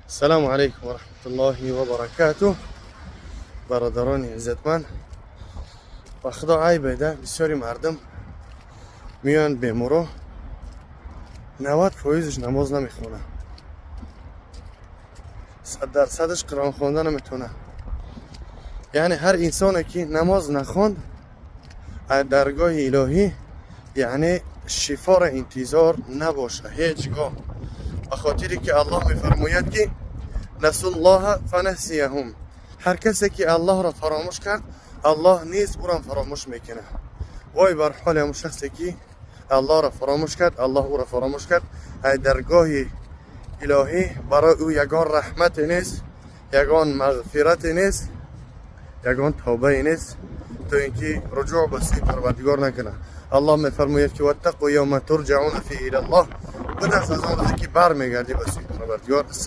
Ассалому алайкум ва раҳматуллоҳи ва баракатуҳ. Бародарони иззатманд, ба Худо айбеда, бисёри мардум меоянд, беморо 90 фоизаш намоз намехонад, 100 дарсадаш Қуръон хонда наметавонад. Яъне ҳар инсоне, ки намоз нахонд, аз даргоҳи илоҳӣ, яъне, шифоро интизор набоша ҳеҷ гоҳ, ба хотире ки Аллоҳ мефармояд, ки نسوا الله فنسيهم. Ҳар касе ки Аллоҳро фаромӯш кард, Аллоҳ низ ӯрам фаромӯш мекунад. Вой бар ҳоли ҳамун шахсе, ки Аллоҳро фаромӯш кард, Аллоҳ ӯро фаромӯш кард. Ай даргоҳи илоҳӣ барои ӯ ягон раҳмате нест, ягон мағфирате нест, ягон тавбае нест, то ин ки руҷӯъ ба сӯи Парвардигор накунад. Аллоҳ мефармояд, ки واتقوا يوما ترجعون فيه إلى الله. Битарс аз он рӯзе, ки бармегардӣ ба сӯи Парвардигор.